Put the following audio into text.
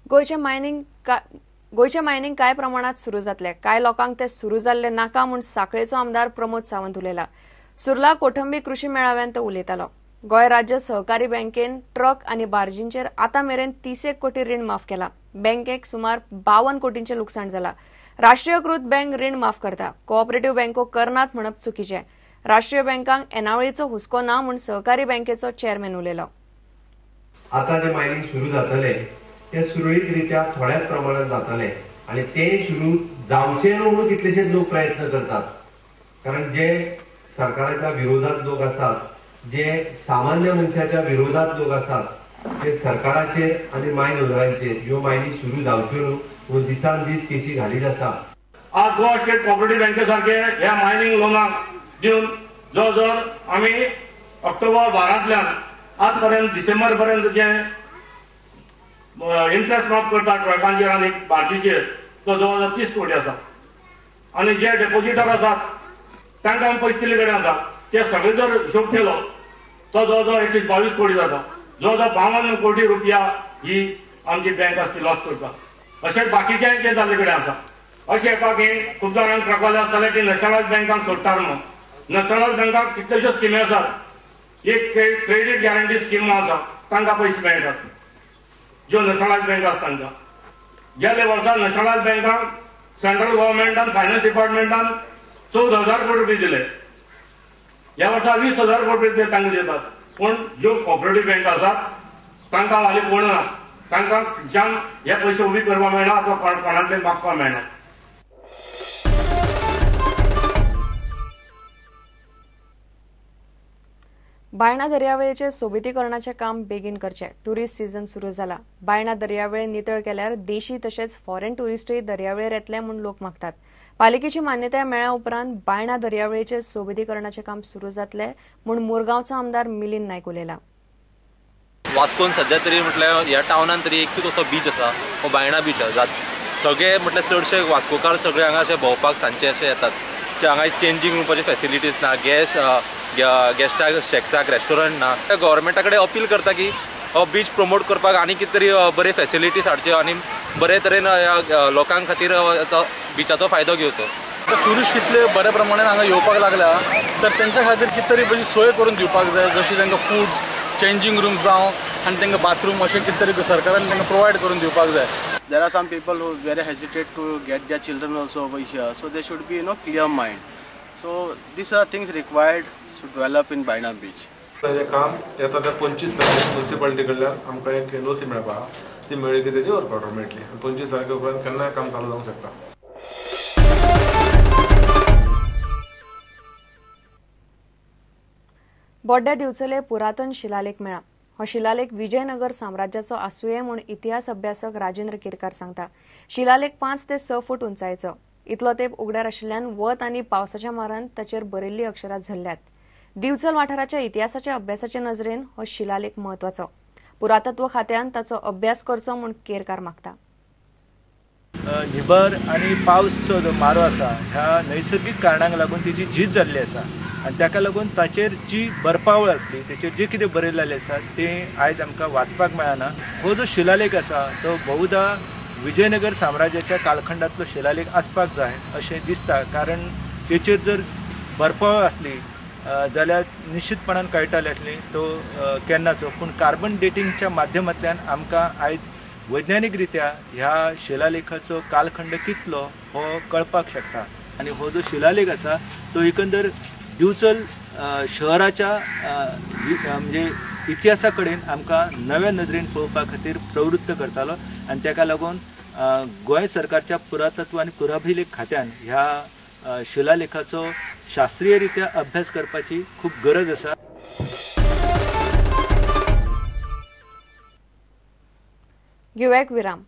गोंयचें मायनिंग कांय प्रमाणात सुरू जातलें, कांय लोकांक ते सुरू जाल्ले नाका म्हूण सांखळेचो आमदार प्रमोद सावंत उलयला. सुर्ला कोठंबी कृशी मेळाव्यांत तो उलयतालो. गोंय राज्य सहकारी बँकेन ट्रक आनी बार्जींचेर आतां मेरेन 30 कोटी रीण माफ केला. बँकेक सुमार 52 कोटींचें लुकसाण जाला. राष्ट्रीयकृत बँक रीण माफ करता, कोऑपरेटिव्ह बँको करनात म्हणप चुकीचें. राष्ट्रीय बँकांक येणावळीचो हुस्को ना म्हूण सहकारी बँकेचो चेअरमॅन उलयलो. आतां जें मायनिंग सुरू जातलें तें सुरळीत रित्या थोड्याच प्रमाणात जातलें आनी तें सुरू जावचें न्हू म्हणून कितलेशेच लोक प्रयत्न करतात. कारण जे सरकाराच्या विरोधात लोक आसात, जे सामान्य मनशाच्या विरोधात लोक आसात, ते सरकाराचेर आनी मायन ओनरांचेर ह्यो मायनी सुरू जावच्यो न्हू म्हणून दिसान दीस केशी घालीत आसा. आज गोवा स्टेट कॉपरेटिव्ह बँके सारखे ह्या मायनिंग लोनाक दिवन जवळ जवळ आमी ऑक्टोबर 12तल्यान आजपर्यंत डिसेंबर पर्यंत जे इंट्रस्ट माफ करता ट्रकांचेर आनी बार्जीचेर तो जवळ जवळ 30 कोटी आसा. आनी जे डेपोजिटर आसात तांकां आमी पयशे दिल्ले कडेन आसा, ते सगळे जर हिशोब केलो तो जवळ जवळ 21-22 कोटी जाता. जवळ जवळ 52 कोटी रुपया ही आमची बँक आसा ती लॉस करता. अशेंच बाकीचें जें जाल्ले कडेन आसा. अशें येता की खूब जाणांक ट्रकवाले आसताले की नॅशनलायज बँकांक सोडटात म्हणून. नॅशनलायज बँकांक कितल्योश्यो स्किमी आसात. एक क्रेडीट गॅरंटी स्कीम आसा, तांकां पयशे मेळटात ज्यो नॅशनलायज बँक आसा तांकां. गेले वर्सा नॅशनलायज बँकांक सेंट्रल गव्हर्मेंटान फायनान्स डिपार्टमेंटान 14,000 कोटी रुपये दिले. ह्या वर्सा 20,000 कोटी रुपये तांकां दितात. पूण ज्यो कॉपरेटिव्ह बँक आसात तांकां हाली कोण ना, तांकां खंयच्यान हे पयशे उबी करपाक मेळना अथवा कोणाकडेन मागपाक मेळना. बायणा दर्यावेळेचे सोबितीकरणाचें काम बेगीन करचें. ट्युरिस्ट सीझन सुरू जाला. बायणा दर्यावेळ नितळ केल्यार देशी तशेंच फॉरेन ट्युरिस्टूय दर्यावेळेर येतले म्हूण लोक मागतात. पालिकेची मान्यताय मेळ्ळ्या उपरांत बायणा दर्यावेळेचे सोबितीकरणाचें काम सुरू जातलें म्हूण मुरगांवचो आमदार मिलिंद नायक उलयला. वास्कोन सध्या तरी म्हटल्यार ह्या टावनान तरी एकूच असो बीच आसा, हो बायणा बीच आसा. सगळे म्हटल्यार चडशे वास्कोकार सगळे हांगा अशे भोंवपाक सांजचे अशे येतात. हांगा चेंजींग रुमाची फेसिलिटीज ना, गेस्टाक शॅक्साक रेस्टॉरंट ना. गव्हर्मेंटा कडेन अपील करता की हो बीच प्रमोट करपाक आनी कितें तरी बरे फेसिलिटीज हाडच्यो आनी बरे तरेन लोकां खातीर बिचाचो फायदो घेवचो. ट्युरिस्ट इतले बऱ्या प्रमाणान हांगा येवपाक लागल्या तर तेंच्या खातीर कितें तरी बरी सोय करून दिवपाक जाय, जशी तांकां फूड्स, चेंजींग रूम जावं आनी तांकां बाथरूम अशें कितें तरी सरकारान तांकां प्रोवायड करून दिवपाक जाय. There are some people who very hesitate to get their children also over here, so they should be, you know, clear mind. So these are things required to develop in Baina Beach. हें काम येता त्या 25 तारखेक municipality कडल्यान आमकां एक NOC मेळपा आहा, ती मेळ्ळी की तेजी वर्क ऑर्डर मेळटली. 25 तारखे उपरांत केन्नाय काम चालू जावंक शकता. बोड्ड्या दिवचले पुरातन शिलालेख मेळ्ळा. हो शिलालेख विजयनगर साम्राज्याचो आसुये म्हूण इतिहास अभ्यासक राजेंद्र केरकार सांगता. शिलालेख 5 ते 6 फूट उंचायेचो. इतलो तेंप उगड्यार आशिल्ल्यान वत आनी पावसाच्या मारान ताचेर बरयल्लीं अक्षरां झरल्यात. दिवचल वाठाराच्या इतिहासाच्या अभ्यासाचे नजरेन हो शिलालेख म्हत्वाचो. पुरातत्व खात्यान ताचो अभ्यास करचो म्हूण केरकार मागता. निबर आनी पावसचो जो मारो आसा ह्या नैसर्गीक कारणांक लागून तेजी झीज जाल्ली आसा आनी ताका लागून ताचेर जी बरपावळ आसली, तेचेर जे कितें बरयलेलें आसा तें आयज आमकां वाचपाक मेळना. हो जो शिलालेख आसा तो बहुधा विजयनगर साम्राज्याच्या कालखंडांतलो शिलालेख आसपाक जाय अशें दिसता, कारण तेचेर जर बरपावळ आसली जाल्यार निश्चितपणान कळटालें आसलें तो केन्नाचो. पूण कार्बन डेटिंगच्या माध्यमांतल्यान आमकां आयज वैज्ञानीक रित्या ह्या शिलालेखाचो कालखंड कितलो हो कळपाक शकता. आनी हो जो शिलालेख आसा तो एकंदर दिवचल शहराच्या म्हणजे इतिहासा कडेन आमकां नव्या नदरेन पळोवपा खातीर प्रवृत्त करतालो आनी ताका लागून गोंय सरकारच्या पुरातत्व आनी पुराभिलेख खात्यान ह्या शिलालेखाचो शास्त्रीय रित्या अभ्यास करपाची खूब गरज आसा. घेवया एक विराम.